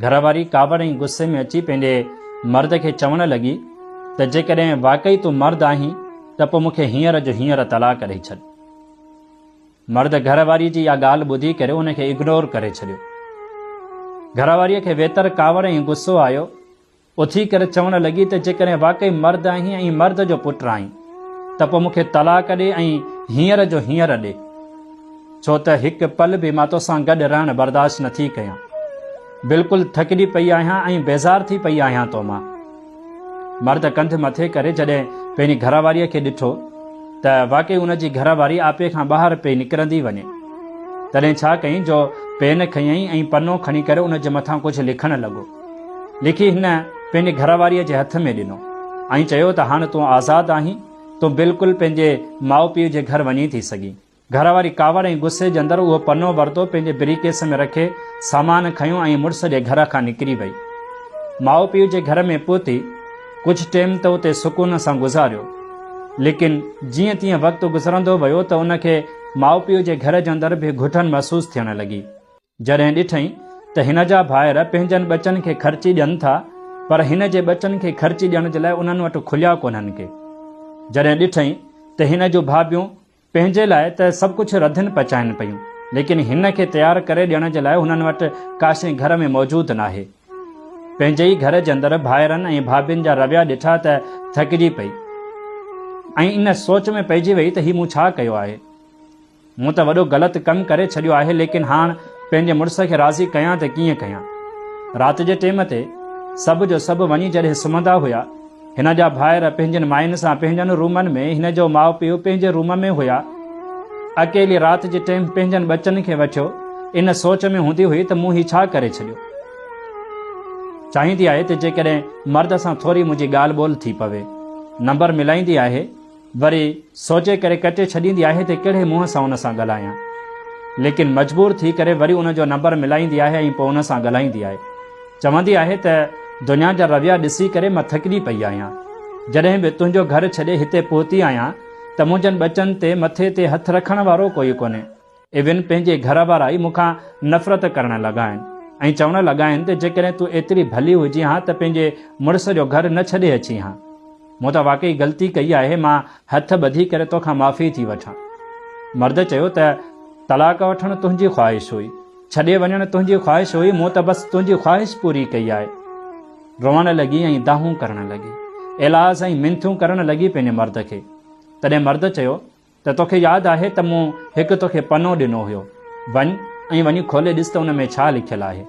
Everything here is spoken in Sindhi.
گهر واري ڪاوڙ ۽ غصي ۾ اچي پنهنجي مرد کي چوڻ لڳي ته جيڪڏهن واقعي تون مرد آهين ته پوء مون کي هينئر جو هينئر طلاق ڏئي ڇڏ. مرد گهر واري جي اها ڳالهه ٻڌي ڪري ان کي اگنور ڪري ڇڏيو. گهر واريء کي ويتر ڪاوڙ ۽ غصو آيو. اٿي ڪري چوڻ لڳي ته جيڪڏهن واقعي مرد آهين ۽ مرد جو پٽ آهين ته پوء مون کي طلاق ڏي ۽ هينئر جو هينئر ڏي. ڇو ته هڪ پل به مان توسان گڏ رهڻ برداشت نٿي ڪيان. بلڪل ٿڪجي پئي آهيان ۽ بيزار ٿي پئي آهيان تو مان. مرد ڪنڌ مٿي ڪري جڏهن پنهنجي گهر واريء کي ڏٺو ته واقعي ان جي گهر واري آپي کان ٻاهر پئي نڪرندي وڃي. تڏهن ڇا ڪيائين جو پين کنيائين ۽ پنو کڻي ڪري ان جي مٿان ڪجهه لکڻ لڳو. لکي هن پنهنجي گهر واريء جي هٿ ۾ ڏنو ۽ چيو ته هاڻ تون آزاد آهين، تون بلڪل پنهنجي ماء پيء جي گهر وڃي ٿي سگهين. گهر واري ڪاوڙ ۽ غصي جي اندر اهو پنو ورتو، پنهنجي بري ڪيس ۾ رکي سامان کنيو ۽ مڙس جي گهر کان نڪري وئي. ماء پيء جي گهر ۾ پهتي، ڪجهه ٽيم ته اتي سڪون سان گذاريو. ليڪن جيئن تيئن وقت گذرندو ويو ته ان کي ماء پيء جي گهر جي اندر به گهٽن محسوس ٿيڻ لڳي. جڏهن ڏٺئين ته هن جا ڀائر پنهنجن ٻچن کي خرچي ڏين ٿا پر هن جي ٻچن کي خرچي ڏيڻ جي لاء انهن وٽ کليا ڪونهن ڪي. جڏهن ڏٺئين ته هن جون ڀاڀيون پنهنجي لاء ته سڀ ڪجهه رڌن پچائن پيون، ليڪن هن کي تيار ڪري ڏيڻ جي لاء هنن وٽ ڪا شيء گهر ۾ موجود ناهي. پنهنجي ئي گهر جي اندر ڀائرن ۽ ڀاڀين جا رويا ڏٺا ته ٿڪجي پئي ۽ ان سوچ ۾ پئجي وئي ته هي مون ڇا ڪيو آهي؟ مون ته وڏو غلط ڪم ڪري ڇڏيو آهي، ليڪن هاڻ پنهنجي مڙس کي راضي ڪيان ته ڪيئن ڪيان؟ رات جي ٽيم تي سڀ جو سڀ وڃي جڏهن سمهندا هيا، هن جا ڀائر پنهنجين ماين سان پنهنجن رومن ۾، هن جو ماء پيء پنهنجي روم ۾ هيا. اڪيلي رات جي ٽيم پنهنجن ٻچن کي وٺيو ان سوچ ۾ هوندي هئي ته مون هي ڇا ڪري ڇڏيو. چاهيندي آهي ته جيڪڏهن مرد سان ٿوري منهنجي ڳالهه ٻولهه ٿي پوي. نمبر ملائيندي آهي. وري سوچي ڪري ڪٽي ڇڏيندي آهي ته ڪهڙي منهن سان ان سان ڳالهايان. ليڪن مجبور ٿي ڪري وري ان جو نمبر ملائيندي آهي ۽ پوء ان سان ڳالهائيندي آهي. چوندي آهي ته دنيا جا رويا ڏسي ڪري مان ٿڪجي پئي آهيان. جڏهن به تنهنجو گهر ڇڏي هتي پهتي آهيان ته منهنجن ٻچن تي مٿي تي هٿ رکڻ وارو ڪوئي ڪونهي. ايون پنهنجي گهر وارا ئي مون کان نفرت ڪرڻ لڳا آهن ۽ چوڻ لڳا آهن ته جيڪڏهن تون ايتري ڀلي هجين ها ته پنهنجي مڙس جو گهر نه ڇڏي اچين ها. مون ته واقعي غلطي ڪئي آهي، مان هٿ ٻڌي ڪري توکان معافي ٿي وٺان. مرد چيو ته طلاق وٺڻ تنهنجي خواهش هئي، ڇڏي وڃڻ تنهنجي خواهش هئي، مون ته بس تنهنجي خواهش پوري ڪئي آهي. روئڻ لڳي ۽ دانهون ڪرڻ لڳي، ايلاز ۽ منٿون ڪرڻ لڳي پنهنجي مرد کي. تڏهن مرد چيو ته توکي ياد آهي ته مون هڪ توکي پنو ڏنو هيو، وڃ ۽ وڃي کولي ڏس ته ان ۾ ڇا لکيل آهي.